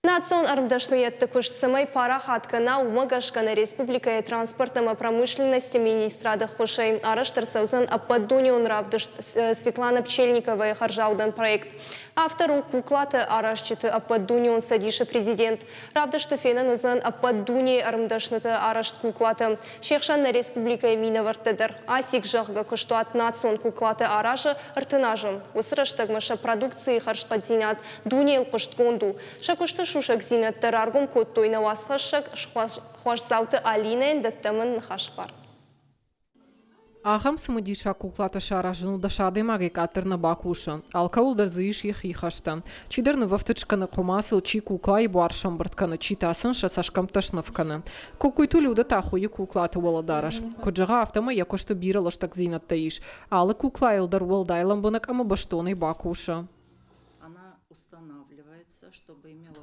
Национ ӕрмдӕсныйӕдты куыст цӕмӕй парахат кӕна, уымӕ гӕсгӕ нӕ республикӕйы транспорт ӕмӕ промышленности министрады ӕххуысӕй арӕзт ӕрцӕудзӕн ӕппӕтдунеон равдыст Светлана Пчельниковайы хӕрзаудӕн проект. Автор у куклаты аразджыты ӕппӕтдунеон цӕдисы президент. Равдысты фенӕн уыдзӕн ӕппӕт дунейы ӕрмдӕсныты арӕзт куклатӕ. Се хсӕн нӕ республикӕйы минӕвӕрттӕ дӕр. Асик, зӕгъгӕ, куыстуат национ куклаты аразы 30 азы. Уыцы рӕстӕгмӕ сӕ продукцийы хӕрзхъӕддзинад дунейыл хъуыстгонд у. Сӕ куысты сусӕгдзинӕдтӕ раргом кодтой нӕ уацхӕссӕг Хуасдзауты Алинӕйӕн дӕттӕм ын ныхасы бар. Ахӕм цымыдисаг куклатӕ саразыныл дӕс адӕймагӕй къаддӕр нӕ бакусы. Алкӕуыл дӕр дзы ис йӕхи хӕстӕ. Чидӕр нывӕфтыд скӕны хъуымацыл, чи куклайы буар сӕмбырд кӕны, чи та сын сӕ цӕсгӕмттӕ сныв кӕны. Кокойты Людӕ та хуыйы куклаты уӕлӕдарӕс. Куыд зӕгъы, афтӕмӕй йӕ куысты бирӕ лыстӕгдзинӕдтӕ ис. Алы куклайыл дӕр уӕлдай лӕмбынӕг ӕмӕ бӕстонӕй бакусы.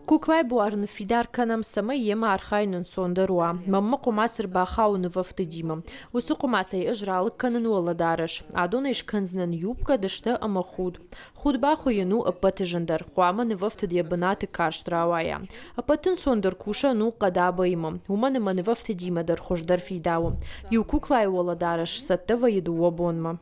Куклайы буар ныффидар кӕнӕм, цӕмӕй йемӕ архайын ӕнцондӕр уа. Мӕнмӕ хъуымац ӕрбахауы нывӕфтыдимӕ. Уыцы хъуымацӕй ӕз ралыг кӕнын уӕлӕдарӕс. Адонӕй скӕндзынӕн юбкӕ, дыстӕ ӕмӕ худ. Худ бахуыйын у ӕппӕты зындӕр, хъуамӕ нывӕфтыд йӕ бынаты карст рауайа. Ӕппӕты ӕнцондӕр кусӕн у хъӕдабӕимӕ, уымӕн ӕмӕ нывӕфтыдимӕ дӕр хуыздӕр фидауы. Иу куклайы уӕлӕдарӕс сцӕттӕ вӕййы дыууӕ бонмӕ.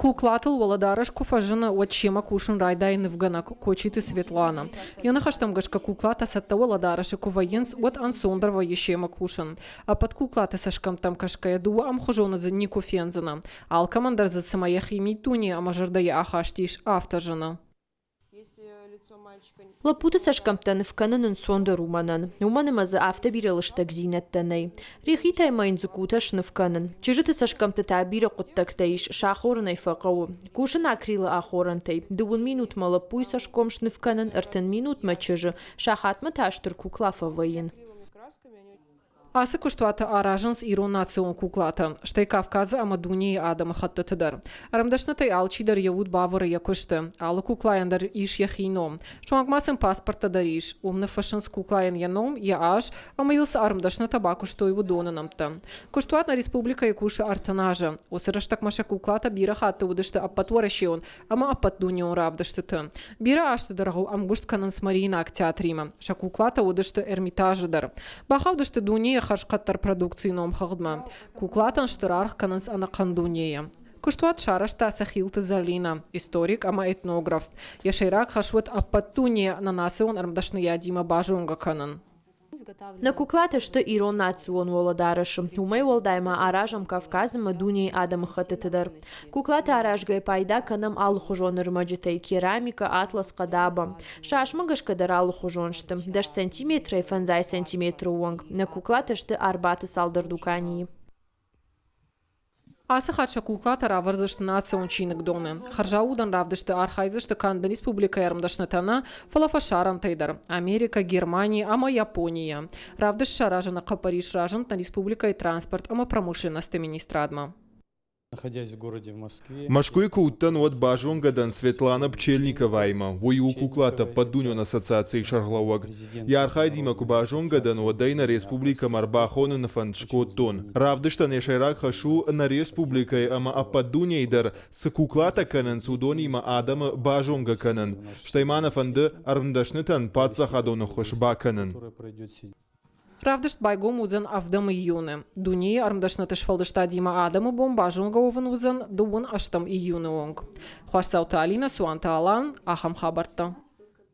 Куклатыл уӕлӕдарӕс куы фӕзыны, уӕд семӕ кусын райдайы нывгӕнӕг Кочиты Светлана. Йӕ ныхӕстӕм гӕсгӕ куклатӕ цӕттӕ уӕлӕдарӕсы куы вӕййынц, уӕд ӕнцондӕр вӕййы семӕ кусын. Ӕппӕт куклаты цӕсгӕмттӕм кӕсгӕйӕ дыууӕ ӕмхуызоны дзы никуы фендзынӕ. Алкӕмӕн дӕр дзы цыма йӕхи миддуне ӕмӕ зӕрдӕйы ахаст ис, афтӕ зыны. Лӕппуты цӕсгӕмттӕ ныв кӕнын ӕнцондӕр у мӕнӕн, уымӕн ӕмӕ дзы афтӕ бирӕ лыстӕгдзинӕдтӕ нӕй. Рихитӕй ма йын дзыккутӕ сныв кӕнын. Чызджыты цӕсгӕмтты та бирӕ хъуыддӕгтӕ ис, сахорын ӕй фӕхъӕуы. Кусын акрилы ахорӕнтӕй. Дыууын минутмӕ лӕппуйы цӕсгом сныв кӕнын, 30 минутмӕ чызджы, сахатмӕ та стыр кукла фӕвӕййын. Ацы куыстуаты аразынц ирон национ куклатӕ, стӕй Кавказы ӕмӕ дунейы адӕмыхӕттыты дӕр. Ӕрмдӕснытӕй алчидӕр йӕ уд бавӕры йӕ куысты. Алы куклайӕн дӕр ис йӕхи ном. Суанг ма сын паспорттӕ дӕр ис. Уым ныффыссынц куклайӕн йӕ ном, йӕ аз ӕмӕ йыл цы ӕрмдӕснытӕ бакуыстой, уыдоны нӕмттӕ. Куыстуат нӕ республикӕйы кусы 30 азы. Уыцы рӕстӕгмӕ сӕ куклатӕ бирӕ хатты уыдысты ӕппӕтуӕрӕсеон ӕмӕ ӕппӕтдунеон равдыстыты. Бирӕ азты дӕргъы ӕмгуыст кӕнынц Мариинаг театримӕ. Сӕ куклатӕ уыдысты Эрмитажы дӕр. Бахаудысты дунейы хӕрзхъӕддӕр продукцийы номхыгъдмӕ. Куклатӕн стыр аргъ кӕнынц ӕнӕхъӕн дунейы. Куыстуат сарӕзта Сахилты Зӕлинӕ, историк ӕмӕ этнограф. Йӕ сӕйраг хӕс уыд ӕппӕт дунейы национ ӕрмдӕсныйадимӕ базонгӕ кӕнын. Нӕ куклатӕ сты ирон национ уӕлӕдарӕсы. Уымӕй уӕлдай ма аразӕм Кавказ ӕмӕ дунейы адӕмыхӕттыты дӕр. Куклатӕ аразгӕйӕ пайда кӕнӕм алыхуызон ӕрмӕджытӕй – керамикӕ, атлас, хъӕдабӕ. Сӕ асмӕ гӕсгӕ дӕр алыхуызон сты – 10 сантиметрӕй фӕндзай сантиметры онг. Нӕ куклатӕ сты Арбаты цалдӕр дуканийы. Ацы хатт сӕ куклатӕ равӕрдзысты национ чиныгдоны. Хӕрзаудӕн равдысты архайдзысты канд республикӕйы ӕрмдӕснытӕ нӕ, фӕлӕ фӕсарӕнтӕй дӕр – Америкӕ, Германи ӕмӕ Японийӕ. Равдыст саразыны хъӕппӕрис разынд нӕ республикӕйы транспорт ӕмӕ промышленносты министрадмӕ. Мӕскуыйы куы уыдтӕн, уӕд базонгӕ дӕн Светлана Пчельниковаимӕ. Уый у куклаты ӕппӕтдунеон ассоциацийы сӕргълӕууӕг. Йӕ архайдимӕ куы базонгӕ дӕн, уӕд ӕй нӕ республикӕмӕ ӕрбахоныны фӕнд скодтон. Равдыстӕн йӕ сӕйраг хӕс у, нӕ республикӕйы ӕмӕ ӕппӕт дунейы дӕр цы куклатӕ кӕнынц, уыдонимӕ адӕмы базонгӕ кӕнын. Стӕй ма нӕ фӕнды ӕрмдӕснытӕн паддзахадон ӕххуыс бакӕнын. Равдыст байгом уыдзӕн ӕвдӕм июны. Дунейы ӕрмдӕсныты сфӕлдыстадимӕ адӕмы бон базонгӕ уӕвын уыдзӕн дыууын ӕстӕм июны онг. Хуасдзауты Алинӕ, Суанты Алан, ахӕм хабӕрттӕ.